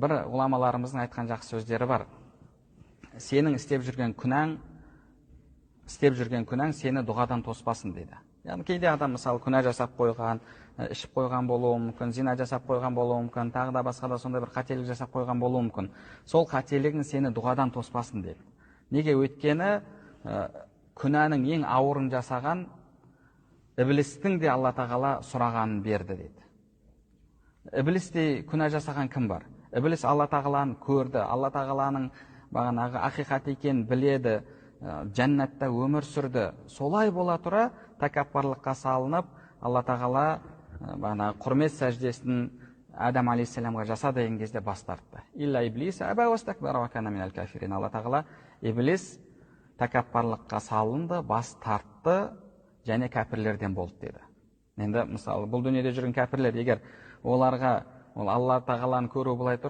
Бір ғұламаларымыздың айтқан жақсы сөздері бар. Сенің істеп жүрген күнәң, істеп жүрген күнәң сені дұғадан тоспасын дейді. Яғни кейде адам мысалы күнә жасап қойған, ішіп қойған болуы мүмкін, зина жасап қойған болуы мүмкін, тағы да басқа да сондай бір қателік жасап қойған болуы мүмкін. Сол қателігің сені дұғадан тоспасын дейді. Неге? Өйткені күнәнің ең ауырын жасаған ібілістің де Алла Тағала сұрағанын берді дейді. Ібілістей күнә жасаған кім бар? Ібіліс Алла Тағаланы көрді, Алла Тағаланың бағанағы ақиқат екенін біледі, жәннатта өмір сүрді. Солай бола тұра тәкаппарлыққа салынып, Алла Тағала бағанағы құрмет сәждесін Адам алейхиссаламға жаса деген кезде бас тартты. Илля иблис аба уастакбара ва кана минал кафирин. Алла Тағала ибіліс тәкаппарлыққа салынды, бас тартты және кәпірлерден болды деді. Енді мысалы бұл дүниеде жүрген кәпірлер, егер оларға ол Алла Тағаланы көру былай тұр,